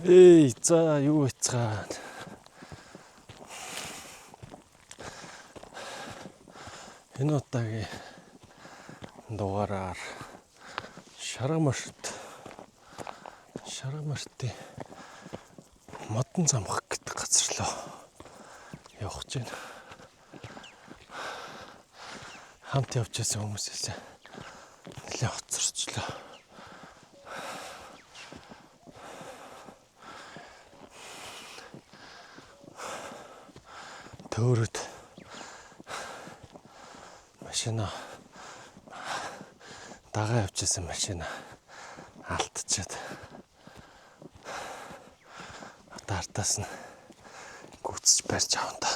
Эй, за юу яцгаа. Энэ удаагийн дугаараар Шаргамартын модон замхаг гэдэг газар руу явах гэж байна. Хамт явж байсан хүмүүсээс нэлээд хоцорчлоо. Төөрөд машина дагаа явж байсан машина алдчихад одоо ардаас нь гүйцэж барьж авна та.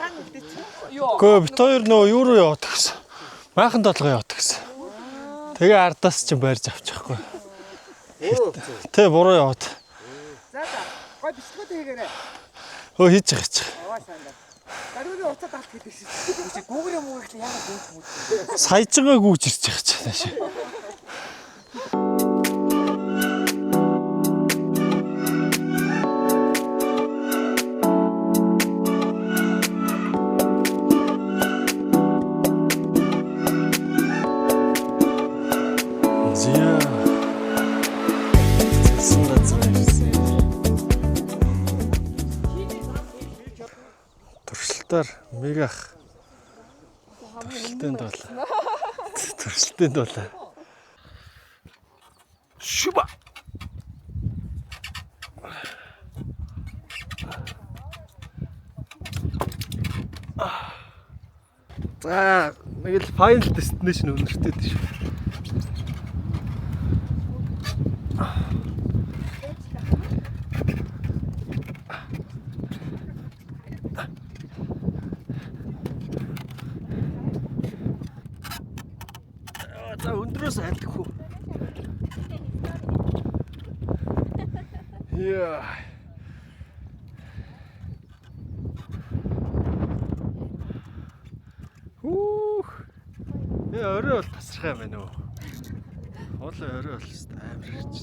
Гэхдээ бит хоёр нөө юу руу яваад гэсэн. Майхан толгой яваад гэсэн. Тэгээ ардаас чинь барьж авчихгүй. Тэ буруу яваад. За за. Гой бичлэгүүд хийгээрэй. Өө хийж байгаа чи. Яваа сайн. Даруугийн уцаа далт гэдэг шин. Гүүгрээ мүүгэхлээ яагаад гүйж мүү. Саяжгаа гүйж ирж байгаа чи. Тааш. Зя. Цэцэн газар ирсэн. Туршилтаар мегах. Туршилтын дуулаа. Туршилтын дуулаа. Шүба. За, нэг л final destination өнөртэй дээ шүү. За өндрөөс айлдах уу. Яа. Хүүх. Яа, орой бол тасрах юм байна уу? Хоолой орой бол хэвээр амар хэрч.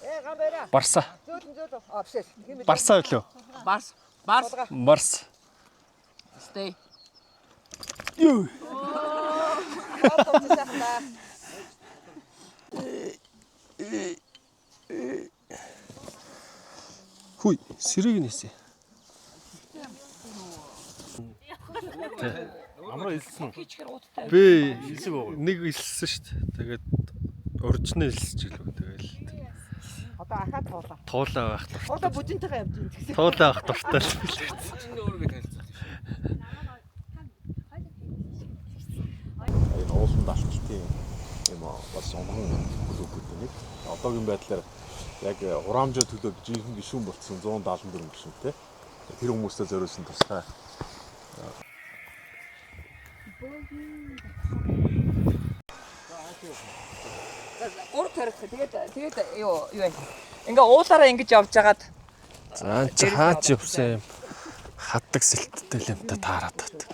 Э гам байра. Барса. Зөөлөн зөөлөн. А биш ээ. Тийм ээ. Барса билүү? Барс. Барс. Барс. Stay. Юу. Хүй, сэрэг нээсэ. Амраа илсэн үү? Би Илсэг уу? нэг илссэн шүү дээ. Тэгээд уржны илсэж илүү. Тэгэл Одоо ахаа туулаа. туулаа байх дуртай. Одоо бүжинтэйгээ явж ин тэгсэн. Туулаа байх дуртай л билээ. Өөрийгөө танилцуул. Энэ ууланд алталтын юм бас унган клубүүд нэг. Одоогийн байдлаар яг хураамжаа төлөө жинхэнэ гишүүн болцсон 174 гишүүнтэй. Тэр хүмүүстээ зориулсан тусгай За гурав тарих. Тэгээд тэгээд юу юу вэ? Ингээ уулаараа ингэж явж хагаад За энэ чи хаач явсан юм. Хаддаг сэлттэй л юмтай таарад бат.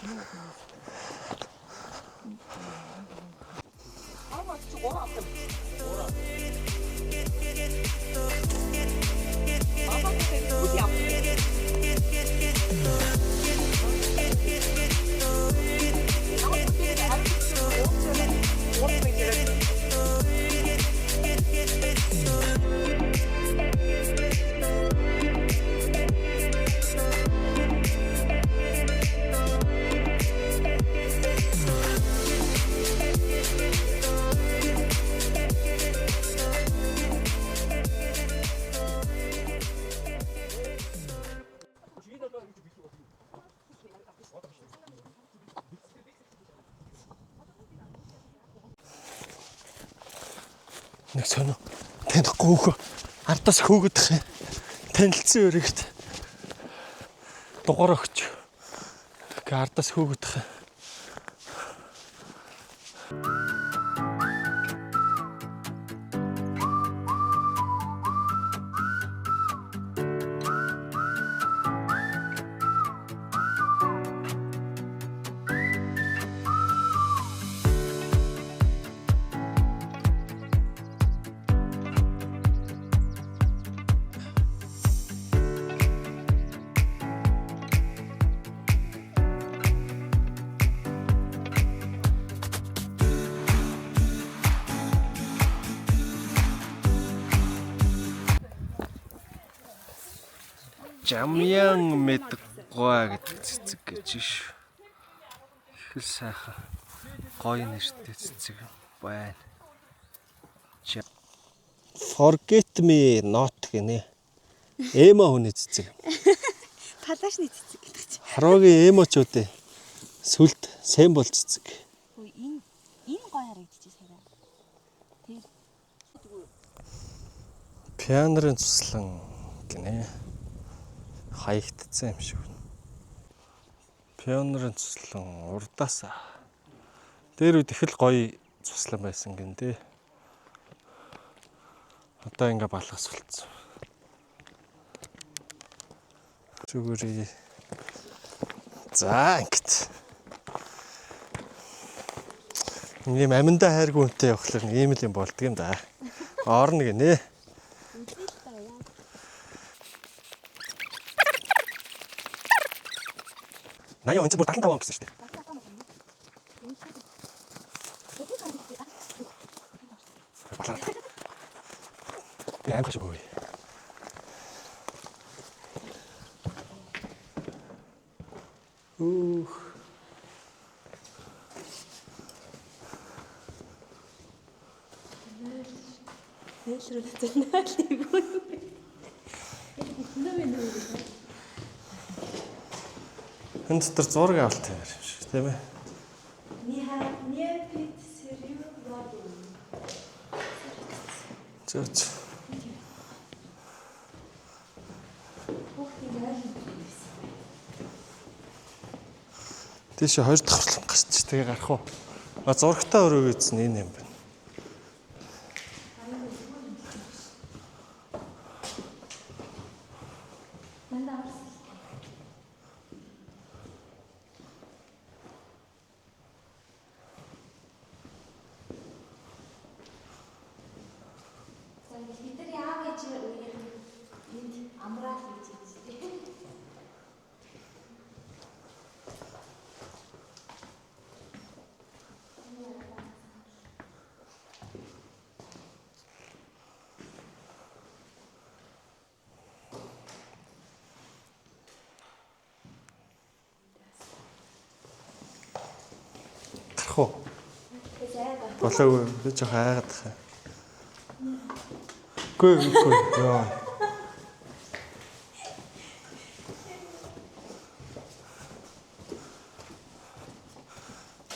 Мама, Нэг сонио танихгүй хөөхөө ардаас хөөгдөх юм. Танилцсан өрөгт дугаар өгч. Гэ ардаас хөөгдөх юм. Жамьян мэдгуа гэдэг цэцэг гэж ш. Их л сайхан гоё нэртэй цэцэг байна. Forget me not гинэ. Эмо хүний цэцэг. Палашны цэцэг гэдэг чинь. Харуугийн эмочууд сүлд символ цэцэг. Хөө энэ энэ гой харагдчих сарай. Пианорын цуслан гинэ. Хаягдсан юм шиг байна. Пианорын цуслан урдаас. Дээр үед их л гоё цуслан байсан гин дээ. Одоо ингээ балгас болцсон. Зүгээрээ. За ингээд. Ийм аминдаа хайргүй хүнтэй явахлаар нэг ийм л юм болдго юм да. Орно гинэ. Наяа энэ бүр 75 он гэсэн шүү дээ. Балаа. Би аим хашиг хөөе. Үүх. Найл руу найл юм. Энэ дотор зураг авалт юм шиг тийм ээ. Ниха не пит сэрю лобби. Зөө зөө. Хүүхдийн айл байсан. Тийш хоёр дахь хурлан гарч тэгээ гарах уу? А зурагтаа өрөө гэсэн энэ юм байна. Мандаа орсон. За ингээд бид нар яав ээж үеийнх нь энд амраал гэж хэлдэг. Гарах уу? Болоогүй би жоох айгаад тах. Үгүй үгүй яа.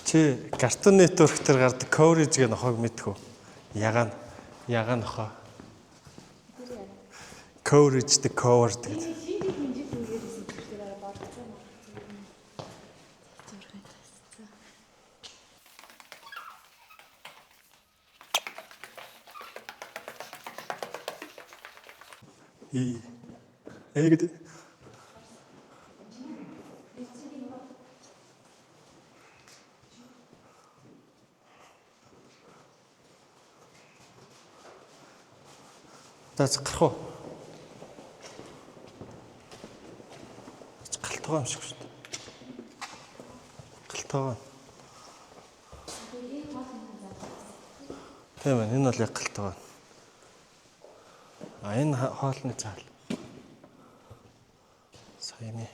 Чи Cartoon Network дээр гардаг Courage гэх нохойг мэдэх үү? Ягаан ягаан нохой. Courage the Coward гэдэг. Шинжил минжил үеэр исэн тэр борцсон. Зураг тавьсан. И. Э гэдэг. За гарах уу? Галтгоо юм шиг шүү дээ. Галтгоо. Тийм ээ, энэ бол яг галтгоо. А энэ хоолны заал. Саяны.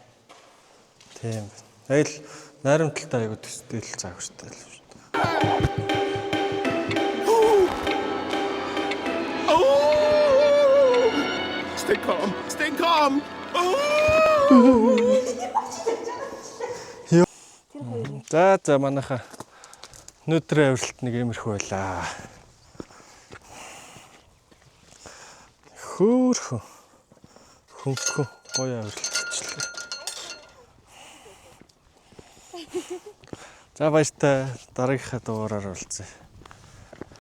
Тийм байна. Яг л найрамдалтай айгуу төстэй л загвартай л шүү дээ. Stay calm. Stay calm. За за манайха өнөөдрийн авиралт нэг иймэрхүү байлаа. Хөөхөн хөнгөн гоё авирлчлаа. За баяртай, дараагийнхаа дугаараар уулзъя.